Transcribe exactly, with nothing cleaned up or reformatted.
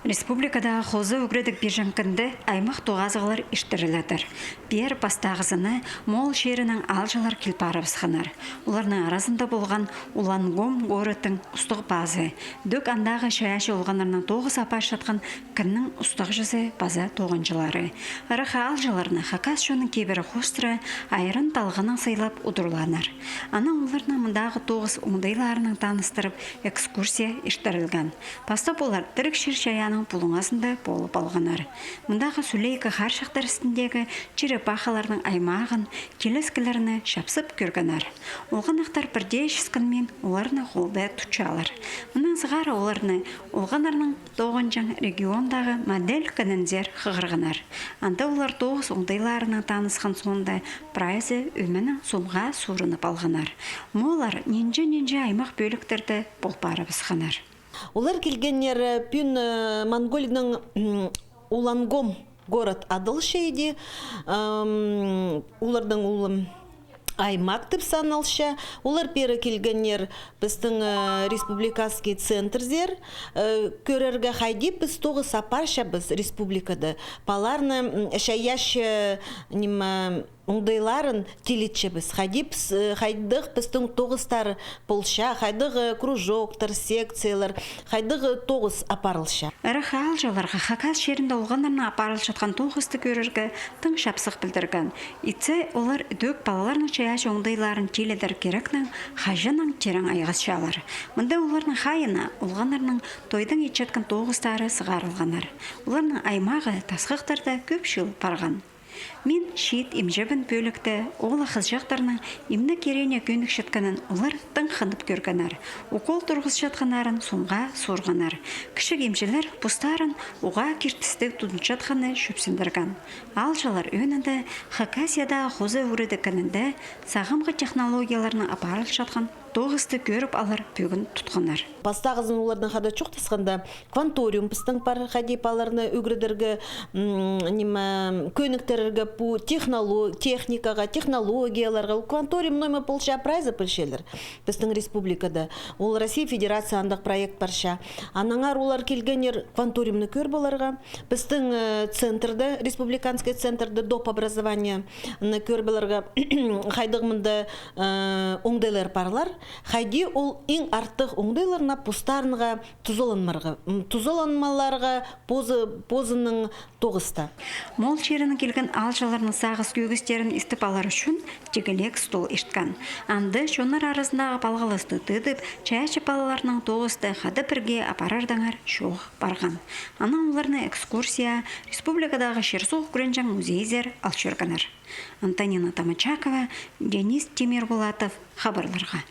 Республикадағы хоза ӱгредіг пирҷең кінде аймах тоғазығлар иртіріледір. Пеер пастағызына Моол чирінең аалҷылар кил парыбысханнар. Оларның аразында полған Улангом городтың устағ пазы, ідӧк андағы чайаачы олғаннарнаң тоғыс апарчатхан кіннің устағҷызы паза тоғынҷылары. Ырах аалҷыларны хакас чонның кибірі хоостыра айран талғанаң сыйлап удурлааннар. Анаң оларны мындағы тоғыс оңдайларынаң таныстырып, экскурсия иртірілген. Пастап олар тіріг чир-чайаанның пулуңазында полып алғаннар. Мындағы сӱлейкі харчахтар істіндегі черепахаларның аймағын, килескілерні чапсып кӧргеннер. Олғанахтар пір дее чіскінмин оларны холда тутчалар. Мыннаң сығара оларны олғаннарның тоғынҷаң региондағы модель кінінзер хығырғаннар. Анда олар тоғыс оңдайларынаң танысхан соонда прайзы ӧменең сомға суурынып алғаннар. Мооллар нинҷе-нинҷе аймах пӧліктерде пол парыбысханнар. Олар килгеннер, э, пӱӱн, э, Монголияның, м, Улангом город адалча иди, ам, оларның улам аймах тіп саналча. Олар пеер килгеннер пістің, э, республиканский центрзер, э, кӧрерге, хайди піс тоғыс апарчабыс республикада. Палаларны, м, чайаачы, ниме, оңдайларын тилетчебіс. Хайди піс, э, хайдағ пістің тоғыстар полча, хайдағ, э, кружоктар, секциялар, хайдағ, э, тоғыс апарылча. Ырах аалҷыларға хакас чирінде олғаннарнаң апарылчатхан тоғысты кӧрерге тың чапсых пілдірген. Итсе, олар ідӧк палаларның чайаачы оңдайларын тиледер кирекнең хаҷаннаң тирең айғасчалар. Мында оларның хайинаң олғаннарның тойдаң итчеткен тоғыстары сығарылғаннар. Оларның аймағы тасхыхтарда кӧп чыл парған. Мин чиит имҷебін пӧлікте, ол хызыҷахтарның имнег кирегіне кӧнікчеткенін олар тың хынып кӧргеннер. Укол турғысчатханнарын сомға суурғаннар. Кічіг имҷілер постарын уғаа киртістіг тудынчатханны чӧпсіндірген. Аалҷылар ӧӧнінде Хакасиядағы хоза ӱгредіг кінінде сағамғы технологияларнаң апарылчатхан тоғысты кӧріп алар пӧгін тутханнар. Пастағызын оларның хада чоохтасханда, кванториум пістің пар, хайди палаларны ӱгредерге, м, ниме, кӧніктірерге пу техноло-, техникаға, технологияларға. Ол кванториум номер полча, прайзы пілчелер пістің республикада. Ол Россия Федерация андағ проект парча. Аннаңар олар килгеннер кванториумны кӧріп аларға. Пістің, э, центрда, республиканский центрда доп. Образованиені кӧріп аларға, хайдағ мында, э, оңдайлар парлар, хайди ол иң артых оңдайларны постарынға тузаланмарға, м, тузаланмаларға позы-, позының тоғыста. Моол чирінең килген аалҷыларның сағыс кӧгістерін истіп алар ӱчӱн тигілек стол ирткен. Анда чоннар аразындағы палғалысты тыдып, чайаачы палаларнаң тоғысты хада пірге апарардаңар чоох парған. Анаң оларны экскурсия республикадағы чир-суғ кӱренҷең музейзер ал чӧргеннер. Антонина Тамачакова, Денис Тимирбулатов, хабарларға.